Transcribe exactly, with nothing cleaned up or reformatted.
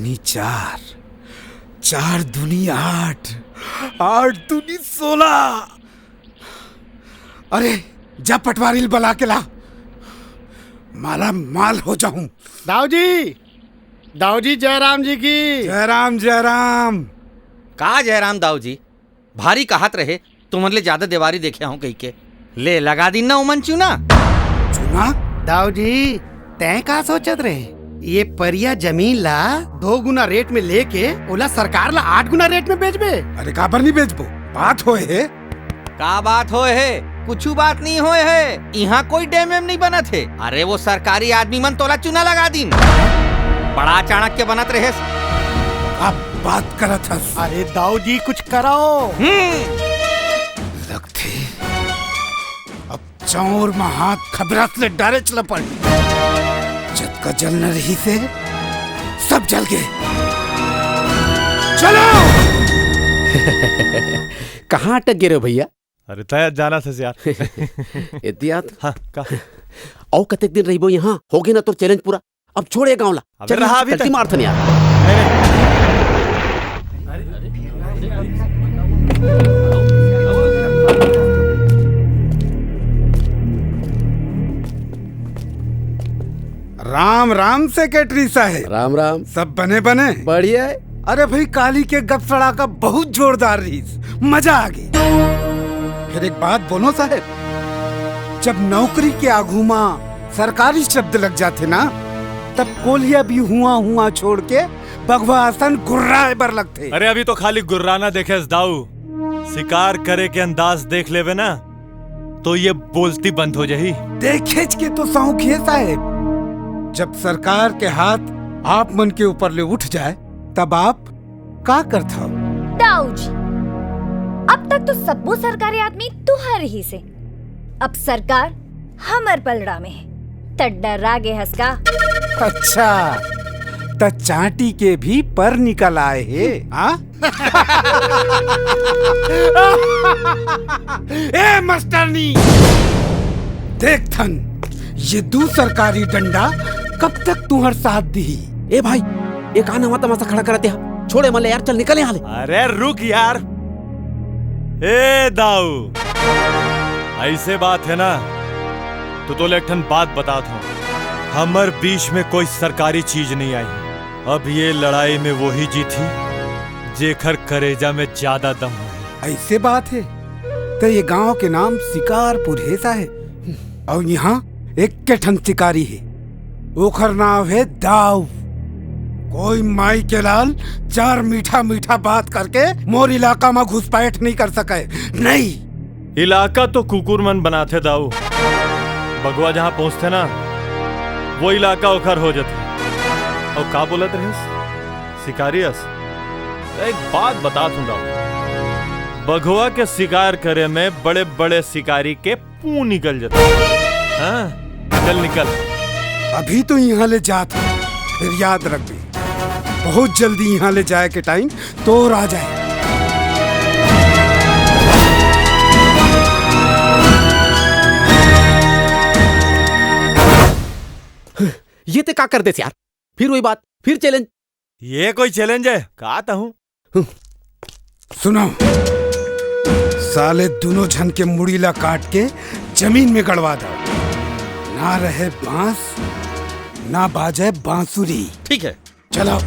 दूनी चार, चार दूनी आठ, आठ दूनी सोलह। अरे, जा पटवारी ल बला के ला, माला माल हो जाऊं। दाऊ जी, दाऊ जी, जयराम जी की। जयराम, जयराम। का जयराम दाऊ जी? भारी कहत रहे, तुमन ले ज्यादा देवारी देखे हूं कहिके। ले लगा दिन ना उमन चूना। चूना? दाऊ जी, तैं का सोचत रहे? ये परिया जमीन ला दो गुना रेट में लेके ओला सरकार ला आठ गुना रेट में बेचबे? अरे काबर नहीं बेचबो? बात होए हे। का बात होए हे? कुछु बात नहीं होए हे। इहाँ कोई डैम वैम नहीं बनत हे। अरे वो सरकारी आदमी मन तोला चूना लगा दिन। बड़ा चाणक्य बनत रहेस। अब बात करत हस। अरे दाऊ जी, कुछ कराओ। हम्म। लगथे अब चौर म हाथ खबरस ले डारेच ल पड़। जतका जलना रहिसे, सब जल गे। चलो। कहाँ अटक गे रहे हो भैया? अरे तय जाना था यार। एती आत। हाँ, का? अउ कतेक दिन रहिबो यहाँ? होगे ना तोर चैलेंज पूरा। अब छोड़ ये गाँव ला। अबे चल रहा यहाँ से अभी तक। कल्टी मारथन यार। राम राम सेक्रेटरी साहेब। राम राम। सब बने बने? बढ़िया है। अरे भाई, काली के गप सड़ाका बहुत जोरदार रहिस, मजा आ गई। फिर एक बात बोलो साहेब, जब नौकरी के आगू मा सरकारी शब्द लग जाथे ना, तब कोलिया भी हुआ हुआ छोड़ के बघवा असन गुर्राए बर लगथे। अरे अभी तो खाली गुर्राना देखेस दाऊ, शिकार करे के अंदाज देख लेवे ना तो ये बोलती बंद हो जाही। देखेच के तो सौंख हे साहेब, जब सरकार के हाथ आप मन के ऊपर ले उठ जाए तब आप का करथव? दाऊ जी, अब तक तो सबो सरकारी आदमी तुहर ही से, अब सरकार हमर पलड़ा में हे, त डरा गे हस का? अच्छा, त चांटी के भी पर निकल आए हे, हाँ? ए मास्टरनी, देखथन ये दू सरकारी डंडा कब तक तुहर साथ दिही। ए भाई, ए का नवा तमाशा खड़ा करत हे? छोड़ ए मन ले यार, चल निकल यहाँ ले। अरे रुक यार, ए दाऊ, ऐसे बात है ना, तो तोले एक ठन बात बतात हूँ, हमर बीच में कोई सरकारी चीज नहीं आई। अब ये लड़ाई में वही जीतही जेखर करेजा में ज्यादा दम हो। ऐसे बात है, त ये गांव के नाम शिकारपुर हे साहेब, अउ यहाँ एक के ठन शिकारी हे, ओखर नाव हे दाऊ। कोई माई के लाल चार मीठा मीठा बात करके मोर इलाका में घुसपैठ नहीं कर सके, नहीं। इलाका तो कुकुर मन बनाथे दाऊ, बघवा जहाँ पहुँचथे ना, वो इलाका ओखर हो जाथे। अउ का बोलत रहिस? शिकारी अस? त एक बात बतात हूँ दाऊ, बघवा के शिकार करे में बड़े बड़े शिकारी के पूं निकल जाथे। हाँ, चल निकल। अभी तो यहाँ ले जात हूँ, फिर याद रखबे, बहुत जल्दी यहाँ ले जाए के टाइम तोर आ जाए। ये ते का कर देस यार? फिर वही बात, फिर चैलेंज। ये कोई चैलेंज है? का तहूँ? सुनो, साले दोनों झन के मुड़ी ला काट के जमीन में गड़वा दो। ना रहे बांस, ना बाजे बांसुरी। ठीक है। चलो।